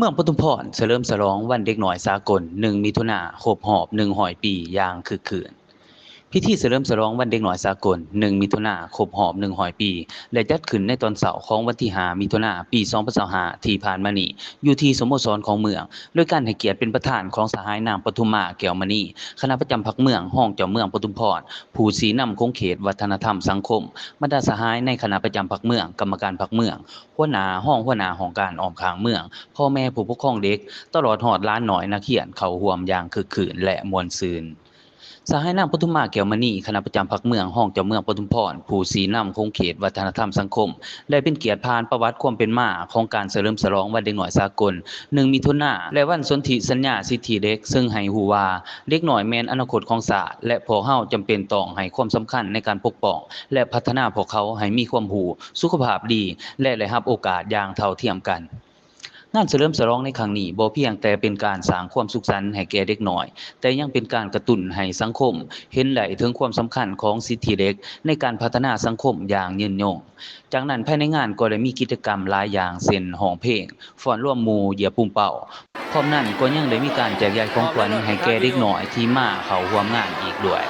ເມືອງປະທຸມພອນ ສະເຫຼີມສະຫຼອງວັນເດັກນ້ອຍສາກົນ ໜຶ່ງ ມິຖຸນາ ຄົບຮອບ ໜຶ່ງຮ້ອຍປີ ຢ່າງຄຶກຄື້ນ. ພິທີສະເຫຼີມສະຫຼອງວັນເດັກນ້ອຍສາກົນ ໜຶ່ງ ມິຖຸນາ ຄົບຮອບ ໜຶ່ງຮ້ອຍປີ ໄດ້ຈັດຂຶ້ນໃນຕອນເຊົ້າຂອງວັນທີ ຫ້າ ມິຖຸນາ ປີ ສອງພັນຊາວຫ້າ ທີ່ຜ່ານມານີ້ ຢູ່ທີ່ສະໂມສອນຂອງເມືອງ, ໂດຍການໃຫ້ກຽດເປັນປະທານຂອງສະຫາຍນາງ ປະທຸມມາ ແກ້ວມະນີ ຄະນະປະຈຳພັກເມືອງ, ຮອງເຈົ້າເມືອງປະທຸມພອນ, ຜູ້ຊີ້ນຳຂົງເຂດວັດທະນະທຳສັງຄົມ, ບັນດາສະຫາຍໃນຄະນະປະຈຳພັກເມືອງ, ກຳມະການພັກເມືອງ, ຫົວໜ້າ, ຮອງຫົວໜ້າຫ້ອງການອ້ອມຂ້າງເມືອງ, ພໍ່ແມ່ຜູ້ປົກຄອງເດັກ, ຕະຫຼອດຮອດຫຼານນ້ອຍນັກຮຽນເຂົ້າຮ່ວມຢ່າງຄຶກຄື້ນ ແລະ ມ່ວນຊື່ນ. ສະຫາຍນາງ ປະທຸມມາ ແກ້ວມະນີ ຄະນະປະຈຳພັກເມືອງ, ຮອງເຈົ້າເມືອງປະທຸມພອນ, ຜູ້ຊີ້ນຳຂົງເຂດວັດທະນະທຳສັງຄົມ ໄດ້ເປັນກຽດຜ່ານປະຫວັດຄວາມເປັນມາຂອງການສະເຫຼີມສະຫຼອງວັນເດັກນ້ອຍສາກົນ ໜຶ່ງ ມິຖຸນາ ແລະ ວັນສົນທິສັນຍາສິດທິເດັກ, ເຊິ່ງໃຫ້ຮູ້ວ່າ ເດັກນ້ອຍແມ່ນອະນາຄົດຂອງຊາດ ແລະ ພວກເຮົາຈຳເປັນຕ້ອງໃຫ້ຄວາມສຳຄັນໃນການປົກປ້ອງ ແລະ ພັດທະນາພວກເຂົາໃຫ້ມີຄວາມຮູ້, ສຸຂະພາບດີ ແລະ ໄດ້ຮັບໂອກາດຢ່າງເທົ່າທຽມກັນ. ງານສະເຫຼີມສະຫຼອງໃນຄັ້ງນີ້ບໍ່ພຽງແຕ່ເປັນການສ້າງຄວາມສຸກສັນໃຫ້ແກ່ເດັກນ້ອຍ, ແຕ່ຍັງເປັນການກະຕຸ້ນໃຫ້ສັງຄົມເຫັນໄດ້ເຖິງຄວາມສຳຄັນຂອງສິດທິເດັກໃນການພັດທະນາສັງຄົມຢ່າງຍືນຍົງ. ຈາກນັ້ນ ພາຍໃນງານກໍໄດ້ມີກິດຈະກຳຫຼາຍຢ່າງ ເຊັ່ນ ຮ້ອງເພງ, ຟ້ອນລວມໝູ່, ຢຽບປຸ່ມເປົ້າ. ພ້ອມນັ້ນກໍຍັງໄດ້ມີການແຈກຢາຍຂອງຂວັນໃຫ້ແກ່ເດັກນ້ອຍທີ່ມາເຂົ້າຮ່ວມງານອີກດ້ວຍ.